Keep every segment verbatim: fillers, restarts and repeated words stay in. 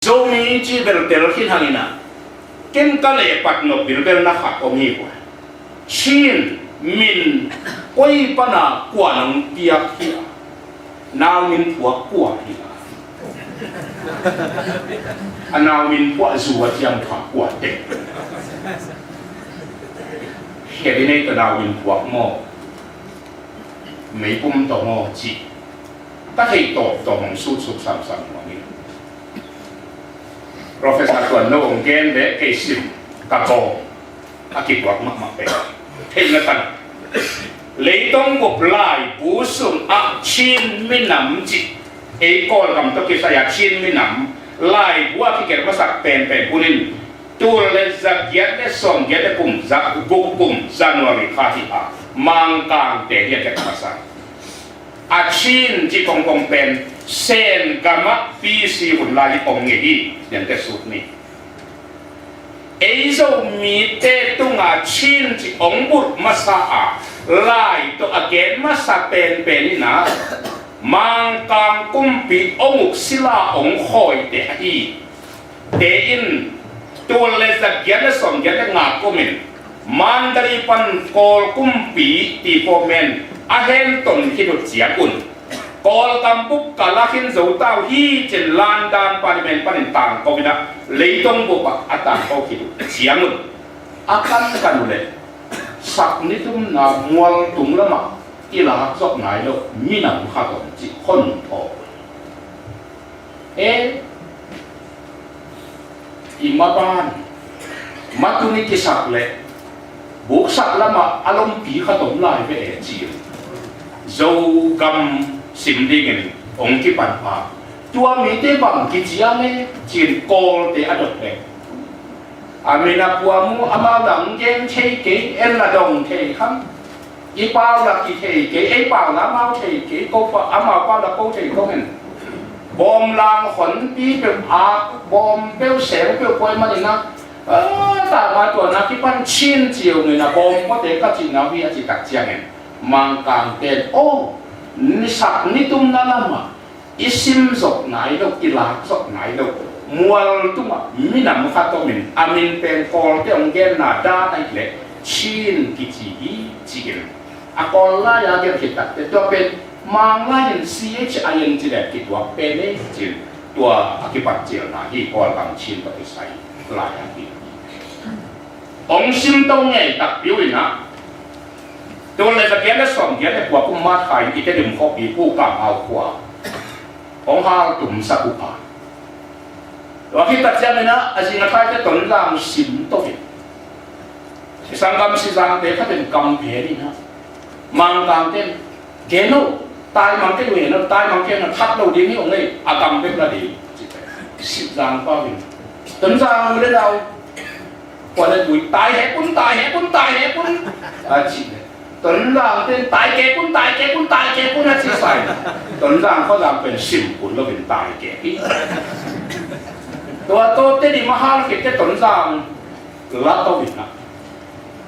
Zomi cih bel tel khin hangin ah, ken ka lehpat nop bilbel na khat om hi kua. Chin min koi pana kua nong piak hi a, nau min phuak kua hi a, a nau min phuak zu a ciam pha kua te. Khedinei ta nau min phuak maw, meipum tawh maw cih ka thei tawptawp hong suksuk samsam nuam hi. Professor Tuan No hong gen leh kei sim ka kawm a kituak mahmah pen theihna tan. Leitung bup laibu sungah Chin minam cih, ei Kawlgam tawh kisai a Chin minam laibu a kigelh masak penpen hun in tul le za giat le sawm giat le kum za guk kum January kha hi a, Mangkangte hi a gelh masak. A Chin cih kongkong pen Sen gamah B C hun lai hi kong ngei hi, niante sut ni. Ei Zomite tunga Chin cih hong bulh masa a, lai tawh a gen masa penpen in ah, Mangkang kumpi hong uk sila hong khawite ahi te in, tul le za giat le sawm giat le nga kum in Mandalay pan Kawl kumpi ti pawh men a henton khit uh ciang un, Kawlgam bup ka la khin zo ta uh hi ci-in London Parliament panin tangko in ah, leitung bup ah a tangko khit uh ciang un, a kankan uh leh sak nitumna mualtung lamah kilak zawk nai lo minam khat om cih khonung thaw. E, i maban matuni kisak leh buksak lamah a lompi khat om lai ve e ci-in Zogam sim dingin hong kipan a, tua mite bang kici a nge ci-in Kawlte a dot leh, a min a puam uh, amau la hong gen thei kei, en la dong thei kha. I pau la kithei kei, ei pau la amau thei kei, ko pa, amau pau la ko thei ko hen. Bawm lang honpi peuh, ak bawm peuh, seng peuh poi manin ah, a, tama tua na kipan Chin ci uh ngen a, bawm pawte ka cihna uh hi a cih tak ciangin, Mangkangten, aw, nisak nitumna lamah i sim zawk nai lo, i lak zawk nai lo mual tungah minam khat om in, a min pen Kawlte hong genna dan ahih leh Chin kici hi ci-in, a Kawl lai-a gelh khit takteh tua pen Mang lai-in C H I N ci leh kituak pen e ci-in, tua a kipat cilna hi. Kawlgam Chin tawh kisai lai-a hi. Hong sim to ngei takpi uh in ah, tul le za giat le sawm giat le kua kum March kha in i Tedim khuapi Pu Kam Au khua hong haltumsak uh a, tua khit tak ciangin ah, a zing a thaite Tonzang sim to in, i sanggam Sizangte khat in kam phen in ah, Mangkangten, gen o, taimang kei uh hen o, taimang kei uh hen o, that lo ding hi ung ei, a kam bek la ding. Sizang pau in, Tonzang u le nau, kua le bui, tai hek un, tai hek un, tai hek un, a cih leh, Tonzangten, tai kek un, tai kek un, tai kek un, a ci sa in, Tonzang Khuazang pen sim kun lo in tai kek hi. Tua tawh Tedim a hal khit teh Tonzang la to in ah,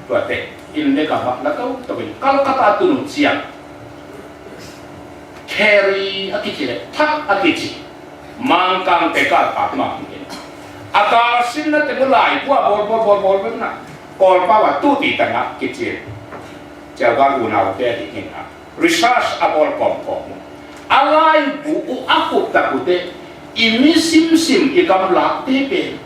tua teh India gamah la toto in Calcutta tun uh ciang, Kheri a kici le Thak a kici Mangkangte kalpa tuma khin in, a kalsinna teng uh laibu a bawl bawl bawl bawl bawl na, Kawlpau a Tuti Tang a kici, Ciaugal unaute ding in ah, research a bawl kawmkawm uh. A laibu uh a khup tak uh teh, i mi simsim i gamlakte pen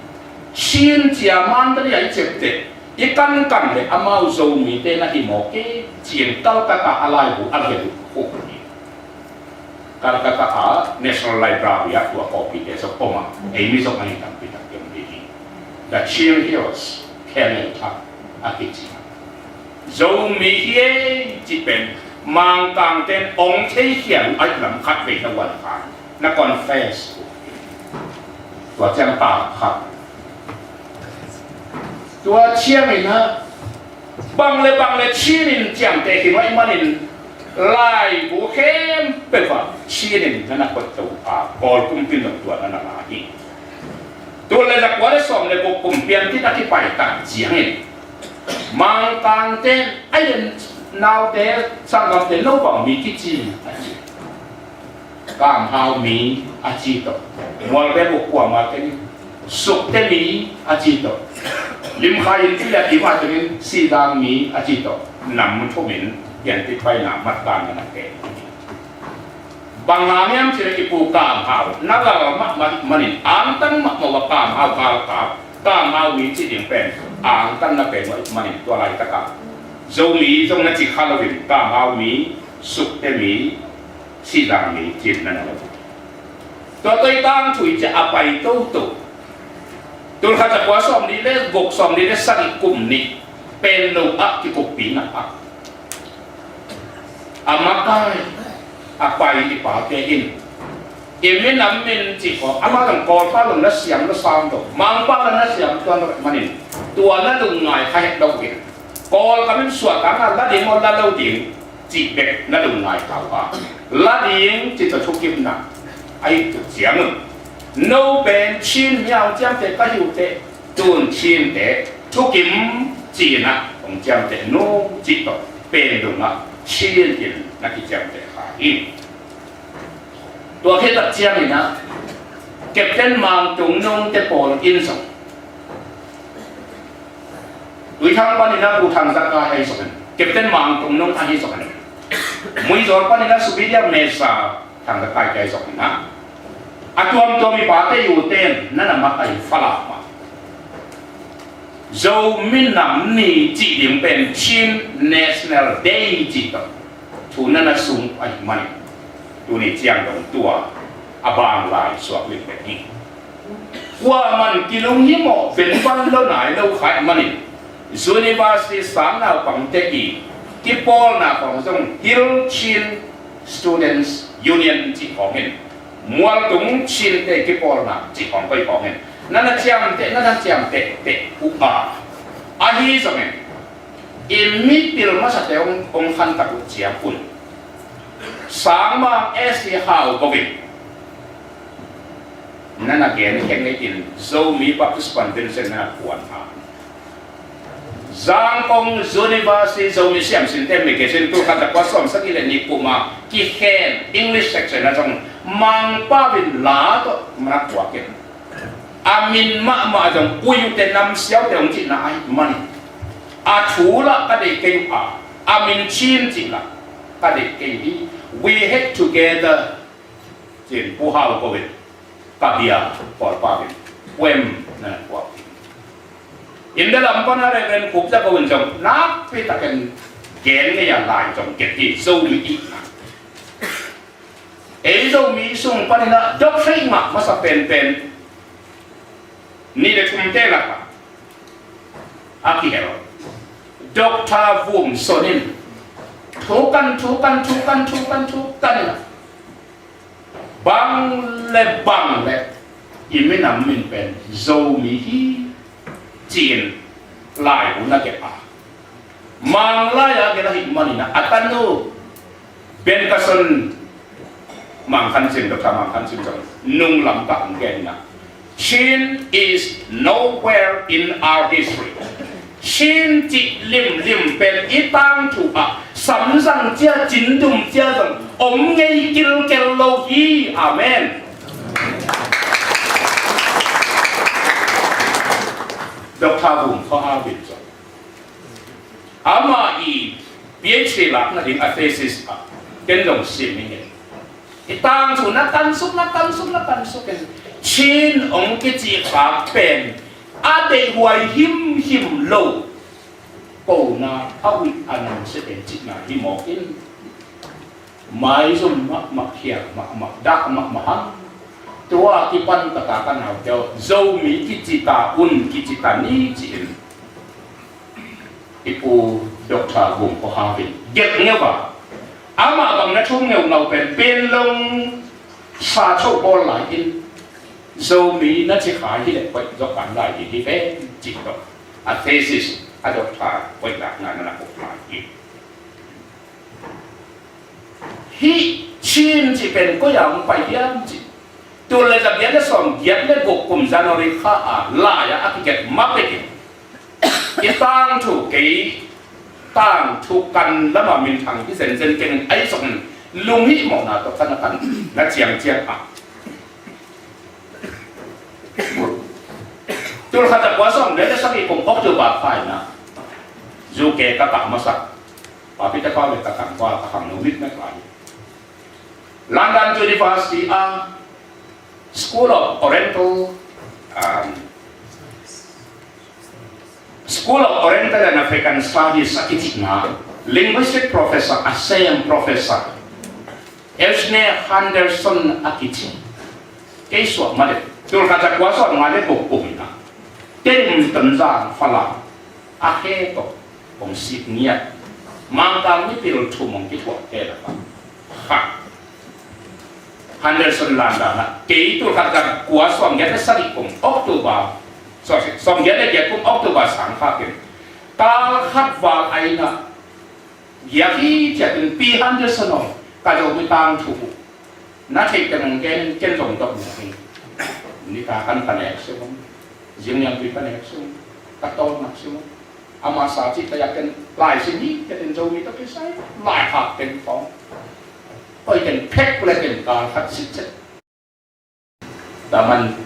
Chin cia Mandalay a i ciapteh, i kankan leh amau Zomite na hi mawk e ci-in Calcutta a laibu a gelh uh khup uh hi. Calcutta a National Library ah tua copy-te zong om a, ei mi zong a hi tampi tak om ding hi. The Chin Hills, Kherianthak a kici. Zomi hi e cih pen Mangkangten hong theikhia uh ahih lam khatvei na uan kha, na confess uh. Tua ciang ta khat. Tua ciangin ah, bang le bang le Chin in ciamteh khin uh ahih manin, laibu khempeuh ah Chin in na na koih to a, Kawl kumpi in zong tua na na la hi. Tul le za kua le sawm le guk kum pian khin a kipai tak ciangin, Mangkangten, a, i naute, sanggamte, no bang mi kici a ci. Kamhau mi a ci tawh, Mualbek uh kuamah kei, Sukte mi a ci tawh, Limkhai in ci le Tima tengin Sizang mi a ci tawh, nam thum in pianpih paina mattan na na pen. Bang hang hiam cih leh i pu Kamhau na lal mahmah manin, angtang mahmah uh a Kamhau galkap, Kamhau mi cih ding pen angtang na pen uh ahih manin, tua laitakah Zomi zong na ci kha loin Kamhau mi, Sukte mi, Sizang mi ci-in na na lo. Tua tawh i tangthu i cih a pai toto. Tulkhat zakua sawmnih le guk, sawmnih le sagih kum nih Panglong ah kikuppi nak ah, a makai a pai i pate in, i minam min cih khawng, amah zong Kawlpa lo na siam lo, sam lo, Mangpa lo na siam tuan lo manin, tua na lungngai kha het lo in, Kawl ka min suahtakna la ding maw, la lo ding cih bek na lungngai kha uh a, la ding cih tawh thukimna ahi tuk ciangun, no pen Chin mi hong ciamteh ka hi uh teh, tun Chinte thukim ci-in ah hong ciamteh nung cih tawh Panglong ah Chin in na kiciamteh kha hi. Tua khit tak ciangin ah Captain Mang Tung Nung te pawl in zong, Tuithang panin ah Pu Thang Za Kai ahi zongin, Captain Mang Tung Nung ahi zongin, Muizawl panin ah Subidia Mesa, Thang Za Kai ahi zongin ah, a tuamtuam i pate i ute in na na makai Falam ah Zomi Nam Ni cih ding pen Chin National Day cih tawh thu na na sung ahih manin, tuni ciang dong tua a ban lai suak ling pen hi. Kuaman kilunghimawh venvan lo nai lo kha ahih manin, University sang naupangte i kipawlna khawng zong Hill Chin Students Union cih khawng in, Mualtung Chinte kipawlna cih khawng koi khawng in, na na ciamteh, na na ciamteh teh uh a, ahi zongin, i mipil masate hong, hong khantak uh ciang un, Sangmang S C Hau Bo in na na gen khek ngei in Zomi Baptist Convention na na kuan a, Zangkong University Zomi Siamsinte Magazine tulkhat zakua sawmsagih le nih kum a kikhen English section ah zong Mangpa in la tawh na kuak in, a min mahmah zong Uyu te, Nam Siau te hong cihna ahih manin, a thu lah ka deih kei uh a, a min Chin cih lah ka deih kei hi. We hate together, ci-in Pu Hau Bo in, ka bia pawlpa in, kuem na na kuak hi. India lam pan a Reverend Khup Za Ko in zong nakpi takin gen ngei a, lai zong gen hi, Zomi itna. Ei Zomi sung panin ah dok theih mah masa penpen nih le thumte lakah a kihel Doctor Vum Son in thukan, thukan, thukan, thukan, thukan in ah, bang le bang le i minam min pen Zomi hi, ci-in lai uh na kep a, Mang lai-a gen ahih manin ah, a tanu Ben Carson, Mang Khan Sim, Doctor Mang Khan Sim zong nung lam kah hong gen in ah, Chin is nowhere in our history. Chin cih limlim pen i tangthu ah samzang cia, cindum cia zong om ngei kilkel lo hi. Amen. Doctor Vum Khaw Hau in zong, amah i PhD lakna ding a thesis ah, ken zong sim ing e. I tangthu na kansuk, na kansuk, na kansuk in, Chin hong kici kha pen a deihhuai himhim lo, kona a uih a namsia pen cihna hi mawk in, maizum mahmah, khial mahmah, dah mahmah hang. Tua kipan taka ka naute aw, Zomi kici ta un, kici ta ni, ci-in i pu Doctor Vum Khaw Hau in gelh ngeu a, amah bang na thum ngeungau pen Panglong sa cho bawl lai in, Zomi na ci kha hi leh koih zok kan lai ding hi ve, cih tawh a thesis, a doctor koih lakna na na kop lai hi. Hih Chin cih pen koi-ah hong pai hiam cih, tul le za giat le sawm giat le guk kum January kha a lai-ah a kigelh ma pek in, i tangthu kei, tangthu kan lamah minthang hi zenzen keng in, ahi zongin Lunghihmawhna tawh ka na kan na ciangciang ah, tulkhat a kua sawm le sagih kum October kha in ah U K ka kah masak, papi te pau le ka tangval ka khangno mitmet lai. London University a School of Oriental, um, School of Oriental and African Studies a kicihna, linguistic professor, a same professor, Esne Henderson a kici. Kei suah mah le, tulkhat a kua sawm nga le guk kum in ah, Tedim, Tonzang, Falam a khe tawh hong sik ngiat, Mangkang mipil thum hong kithuah te lakah khat. Henderson London ah, kei tulkhat a kua sawm giat le sagih kum October, sorry, sawm giat le giat kum October sang kha ken, tal khat val a in ah, giak hi ciatin Pi Henderson aw, ka Zomi tangthu uh na theih teng hong gen in, ken zong dok mawk hi. Nitak kan ka nek sung, zingliangpui ka nek sung, ka tawlnga sung, ama sa cih ka yak ken lai sim hi, ken Zomi tawh kisai lai khak ken khawng, koi ken phek le ken kal khat sit chet. Taman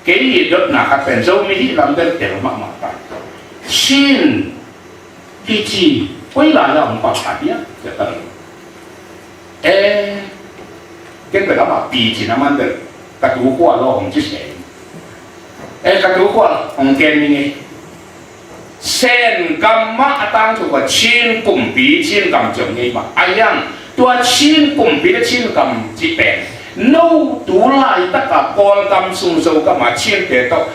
kei i dotna khat pen Zomi hih lam bel tel mahmah ta. Chin kici koi lai a hong pau kha hiam, cia ta lo. Eh, ken bel amah Pi ci na man bel ka tu khua lo hong ci se. Eh, ka tu khua hong ken ni ngei. Sen gam mah a tangthu kha Chin kumpi, Chin gam ciang ngei mah a hiang. Tua Chin kumpi le Chin gam cih pen no tu laitaka Kawlgam sung Zogam a Chin te tawh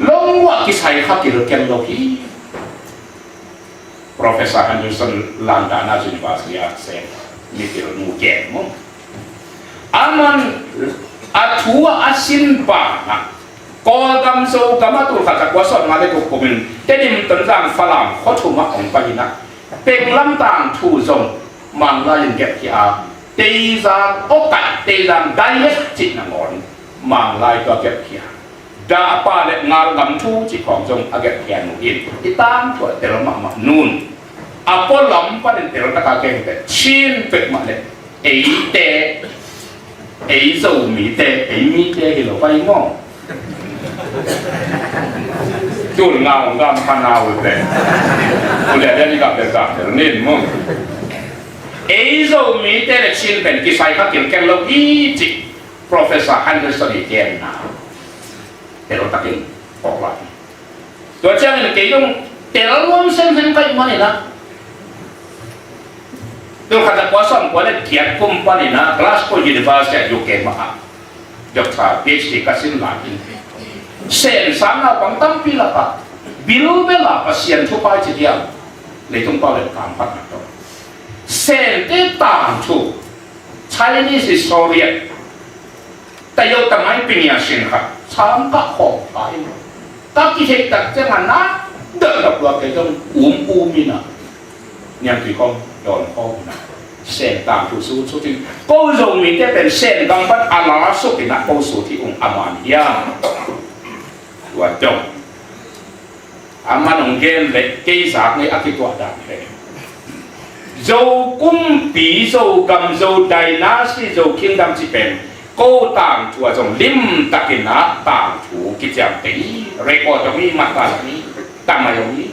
lungua kisai kha kilkel lo hi. Professor Henderson London a University a sem mipil nu gen maw. Aman a thu a a sin banah Kawlgam Zogam a tulkhat a kua sawm nga le guk kum in Tedim, Tonzang, Falam khua thum ah hong pai in ah, Penglam tangthu zong Manglai in gepkhia a, Teizang awkaih, Teizang dialect cih nangawn Manglai tua gepkhia. Dapa le Ngalgam thu cih khawng zong a gepkhia nu in i tangthu a tel mahmah nun. A pualam panin tel taka keng te Chin pek mah le eite, ei Zomite, ei mite hi lo pai maw. Tul ngau ngam khanau te. Ule le ni gam tel gam tel nin maw. Ei Zomite le Chin pen kisai kha kilkel lo hi cih Professor Henderson i genna tel takin phawk lai. Tua ciangin kei dong tel nuam semsem ka hih manin ah, tulkhat a kua sawm kua le giat kum panin ah Glasgow University a U K mah ah Doctor P H D ka sin lai in, Sen sang naupang tampi lakah Bilbel a Pasian thupha i ci diam, leitung pau le kam phatna tawh Sente tangthu, Chinese historian, Tayo tamai pinia sin khat sang kah khawm kha in, ka kitheih tak ciangin na dawh dawh lua kei zong um um in ah, niangtui khawm dawn khawm in ah, Sen tangthu sut sut in, ko Zomite pen Sen gam pan a la suk in ah ko sut hi ung, a man hiam? Tua dong. Aman hong gen leh kei zak ngei a kituah dan pen Zo kumpi, Zo gam, Zo dynasty, Zo kingdom cih pen ko tangthu ah zong limtakin ah tangthu kiciamteh hi. Record hong hi, matal hong hi, tamai hong hi.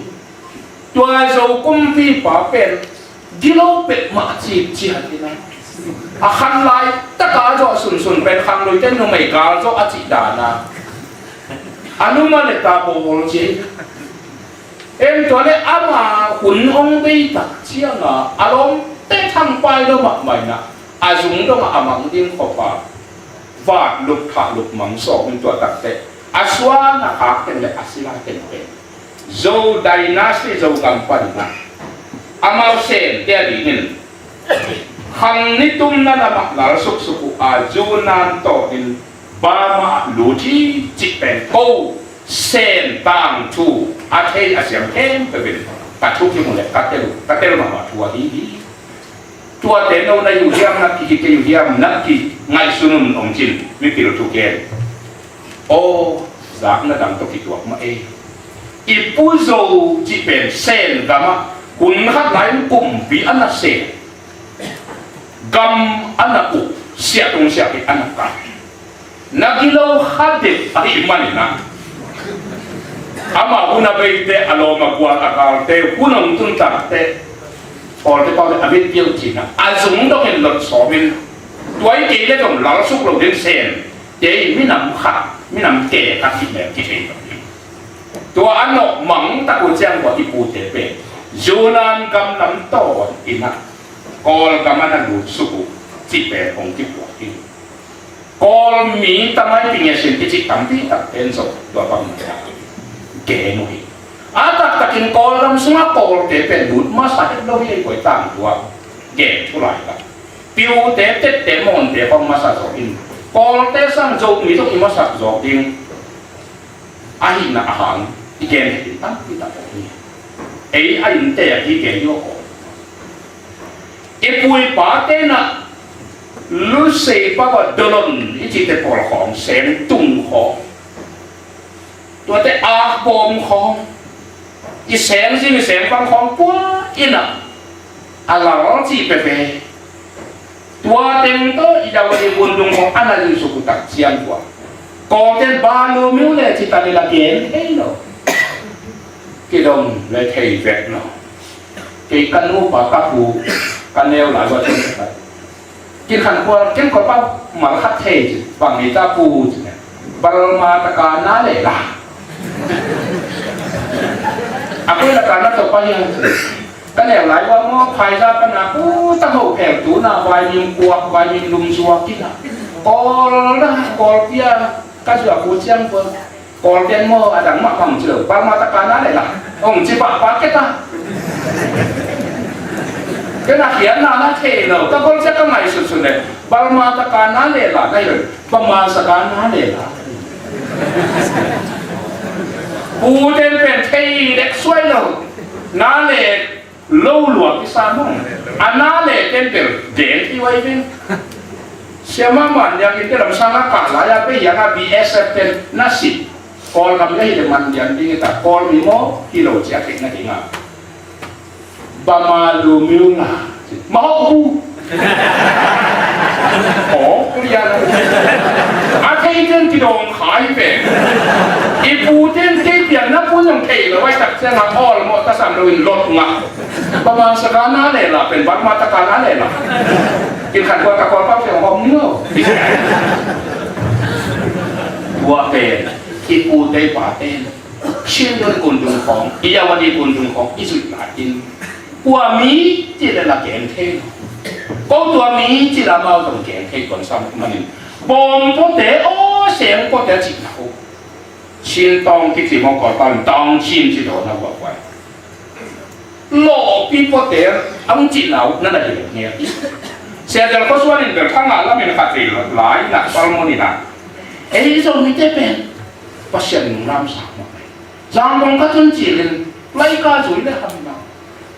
Tua Zo kumpipa pen gilo pek mah cipciat in ah, a khan lai taka zawh sunsun pen khangnoite numei gal zawh a cih dan a, a numa le ta bawl ci. Em, tua le ama hun hong bei tak cianga a lawmte thangpai lo mahmah in ah, a zung dongah a mang ding khop a vat lup thah lup mang sawm in, tua takteh a suan a khak teng le a sila teng pen Zo dynasty, Zo gam panin ah amau Sente a dingin khang ni tumna lamah lal suksuk uh a, Yunnan tawh in Burma ah lut hi cih pen ko Sen tangthu a thei a siam khempeuh in ka thu kimu leh ka tel, ka tel mahmah thu ahi hi. Tuate no na hi uh hiam, na kihih kei uh hiam, na kingaihsun un, hong cin mipil thugen. Aw, zakna dang tawh kituak mah ei. I Pu Zo cih pen Sen gamah hun khat lai-in kumpi a na Sen, Gam a na uk, siah tung siah kik a na kah. Na gilo kha dek ahih manin ah, amah hun a beite, a lawm a gual a galte, hun hong tun takte, pawlte paute a mit piau cihna a zung dongin lot sawmin, tua hi kei le zong lal suk lo ding sem, te in minam khat, minam ke khat hi mel kithei lo ding. Tua a nawh mang tak uh ciang tua i pute pen Yunan gam lam tawn in ah, Kawlgam a na lut suk uh cih pen hong kipuak hi. Kawl mi tamai pi nge sin kici tampi tak pen zong tua bang gen uh hi. A taktakin Kawlgam sungah Kawlte pen lut masa het lo hi ei, koi tang tua gen thu lai tak. Piute, Tette, Mawnte khawng masa zawk in, Kawlte sang Zomi zong i masak zawk ding ahihna a hang i gen het in tampi tak om hi. Ei a innte a kigen hi aw. I pu i pate na Lusei pau a Dolon i cihte pawl khawng, seng tung khawng, tuate akbawm khawng, i seng zing i seng pang khawng pua in ah, a lal cih peuhpeuh, tua teng tawh i dau a i bundung khawng a na zin suk uh tak ciang tua, Kawlten Balu Miu le ci ta le la gen thei lo. Kidong le thei vet lo. Kei ka nupa ka pu ka neu lai ua tung ka, kin khan kual, ken kual pau mal khat thei ci, bang ni ta pu ci ne. Balma taka na le la. A koi la ka na to pa hiang ci. Ka neu lai ua maw, phaiza pana ku ta ho phel tu na, vai mim kuak, vai mim lum zuak kina. Kol na, kol pia, ka zuak ku ciang pua. Kawlten maw, a dang mah bang ci lo, Balma taka na le la, hong ci pahpah kei ta. Kei na khiatna na thei lo, ka Kawl ciang ka ngaihsutsut le, Balma taka na le la, na hi lo, Bama saka na le la. Puten pen thei dek suai lo, na le lo lua kisa mong. A na le ten pen den i wai pen. Siama man yang in te lam sang a kah lai a pe yang a B S F ten na si. Kawlgam le hi le man yang ding ta Kawl mi maw hi lo cia kek na ding a. Bama lu miu na. Maw bu. Aw, Korea lo. A thei ten kidawng khai pen. I pu ten kei pian na pu nong thei lo, ai tak ciang a awl maw ta sam lo in lot ngah. Bama saka na le la pen Balma taka na le la. Kin khan tua ka Kawl pau te hong hom ni lo. Tua pen, i pu te pa ten. Chin dun kun dung khawng, i yawan i kun dung khawng, i zuih lai in. Kua mi ci le la gen thei lo. Ko tua mi ci la mau tong gen thei kon sam manin. Bawm pote, aw, seng pote ci na ko. Chin tawng kici maw, Kawlpau in tawng Chin ci dawn a, guak guai. Lawhpi pote a hong cihna uh na na hilh ngiat. Sia Del Khuasuan in bel thangah lamin khat vei lai na palmon in ah, ei Zomite pen Pasian in hong lamsang mah. Zangkong khat hong cilin laika zui le hamna.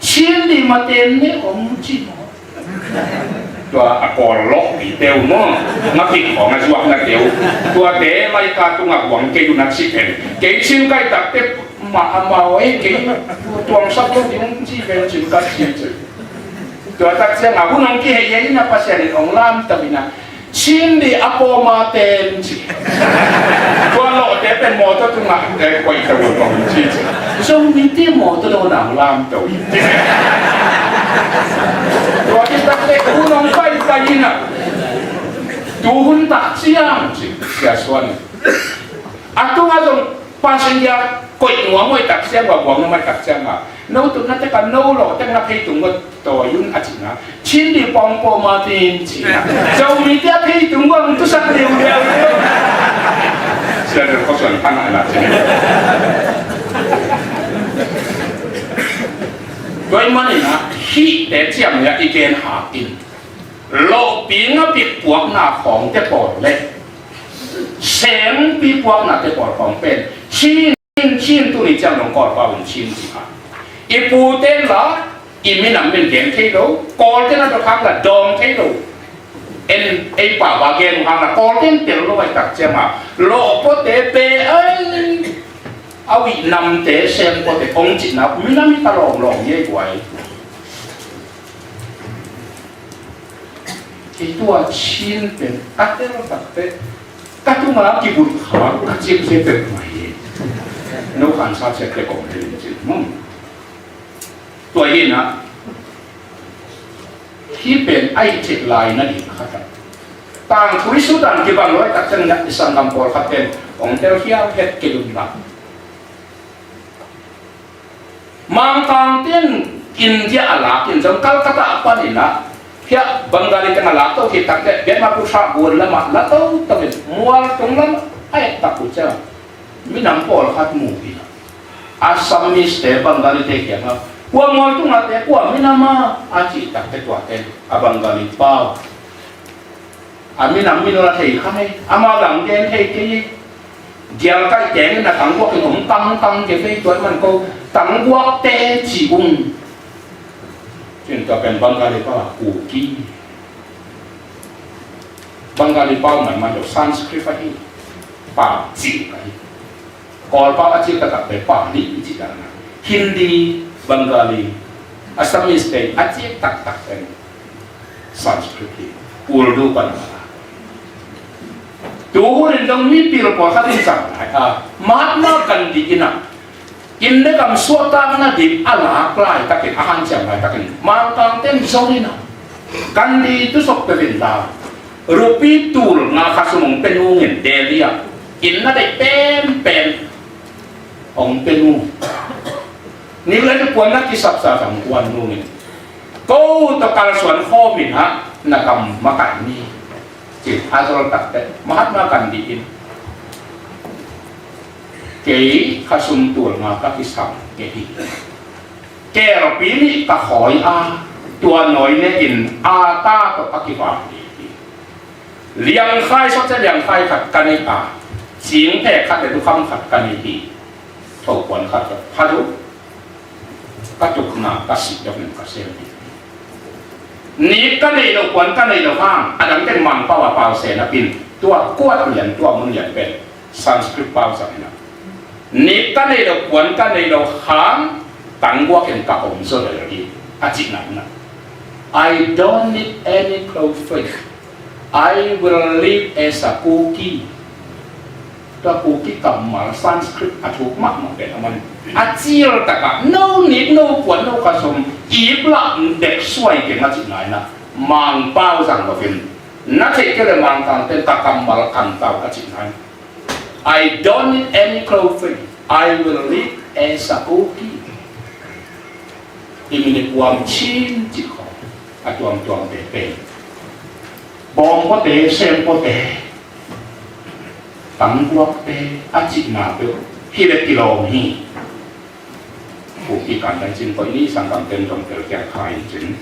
Chin di maten ne om ci maw. Tua a Kawl lawhpi teu maw, ngapik khawng a zuakna teu. Tuate laika tungah buang kei un a ci pen. Kei Chin kai takte mah a mau ei kei. Tuang sak lo ding ci pen Chin kai ci ci. Tua tak ciang a hun hong kihei ei na Pasian in hong lamto in a. Chin di a pawma ten ci. Tua lawhte pen mawtaw tungah te koih ta uh tong ci ci. Zomite mawtaw lo nang lamto in ci. Tua ci tak te hun hong pai pai in a. Tu hun tak ciang ci. Sia Suan. A tungah zong passenger koih nuam uh tak ciang, va buang nuam uh tak ciang a. No tutna tek a no lawh tek na phei tung uh tawi un a cihna. Chin di pawng pawma tin cihna. Zomite a phei tung uh ang tusak liuliau. Sia Del Khuasuan phan a na cihna. Tua ahih manin a, hihte ciam le a i gen hak in. Lawhpi ngapik puakna khawngte pawl le sengpi puaknate pawl khawng pen Chin, Chin tuni ciang dong Kawlpau in Chin ci a. I pute la i minam min gen thei lo, Kawlte na dawk hang la dawng thei lo. En ei pau a gen uh hang la Kawlte in tel lo a i tak ciang a. Lawhpote pe ai, a uih namte sengpote hong cihna minam i ta lawmlawm i ei guai. Tua Chin pen ka tel tak teh ka tunga kibut khak ka cik se pek mai hi. No khansa cek te kong tel in cin mum. Tua hi na, hi pen a i cik lai na ding khat a. Tangthu i sut dan kibang lo a i tak ciang na i sanggam pawlkhat pen hong tel hial het kei un la. Mangkangte in India a lak in zong Calcutta a panin ah hiah Bengali teng a lak to khit tak teh Brahmaputra guan lamah la toto in mual tung lam a et tak uh ciang minam pawlkhat mu hi. Assamese te Bengali te kiangah kua mual tungah te kua minam a, a cih tak teh tuate a Bengali pau. A minam min la thei kha hi, amau lam gen thei kei hi. Gialkaih teng in a tangguak in om kangkang kei hi, tua man ko tangguak te ci ung. Cin tua pen Bengali pau a Kuki. Bengali pau man man lo Sanskrit ahi. Pau ci ahi. Kawlpau a cik taktak pen Pali i cih dan a, Hindi, Bengali, Assamese te a cik taktak pen Sanskrit hi, Urdu pan a. Tu hun in dong mipil pawlkhat in sang lai a, Mahatma Gandhi in a, India gam suahtakna ding a lak laitakin, a hanciam laitakin Mangkangte in zong in a, Gandhi tusok peuh in la, rupee tul nga kha sum hong pia nungin Delhi ah inn na deih penpen hong pia nung. Nih leh nih puanna kisapsa zang puan nungin, ko tawh kalsuan khawm in ah na kam makaih ni, ci a zol tak teh Mahatma Gandhi in, kei kha sum tul nga ka kisam kei hi. Kelpi nih ka khawi a, tua nawi nekin a ta tawh ka kivak ding hi. Liangkhai sawt cia liangkhai khat ka nei a, cingphek khat le tukham khat ka nei hi. Thopuan khat tawh khat uh ka tukna ka sih dongin ka sel ding hi. Nik ka nei lo, puan ka nei lo hang a dang teng Mangpau a pau se napin tua kuat lian, tua mun lian pen Sanskrit pau zang in a, nik ka nei lo, puan ka nei lo hang tangguak in ka om zaw lel hi, a cihna in a, I don't need any clothing. I will live as a Kuki. Tua Kuki kammal Sanskrit a thuk mahmah pen a man a cil takah no nik, no puan, no kha sum, ip lah dek suai keng a cihna in a, Mangpau zang lo in, na theih kei leh Mangkangte in ka kammal kan tau a cihna in, I don't need any clothing. I will live as a Kuki. Hih minute kuam Chin cih khawng a tuamtuam pehpeh. Bawm pawte, sem pawte, tangguakte a cihna peuh hi leh kilawm hi. Kuki kan dai cin koih ni, sanggam ten zong tel kiak kha in cin.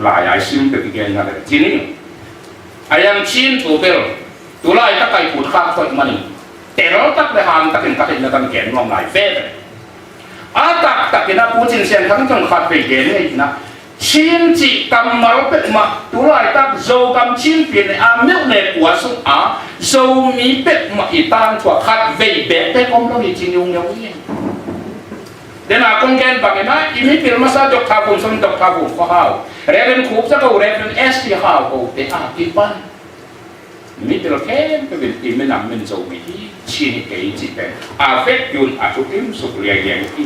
Lai ai sim peuh i gen na le cin hi. A yang Chin thu bel tu laitak a i phut khak koih manin tel tak le hang takin ka theihna tan gen nuam lai veve. A taktakin a Pu Cin Sian Thang zong khat vei gen ngei in a, Chin cih kammal peuhmah tu laitak Zogam Chin pi ne a meuh ne kua sung a Zomi peuhmah i tangthu a khat vei bek bek om lo hi ci ngiungeu hi. Dena kong gen bangin a, i mipil masa Doctor Vum Sung, Doctor Vum Khaw Hau, Reverend Khup Za Ko, Reverend S T Hau Ko te a kipan mipil khempeuh in i minam min Zomi hi, Chin hi kei cih pen a vekpi un a thukim suk liangliang hi.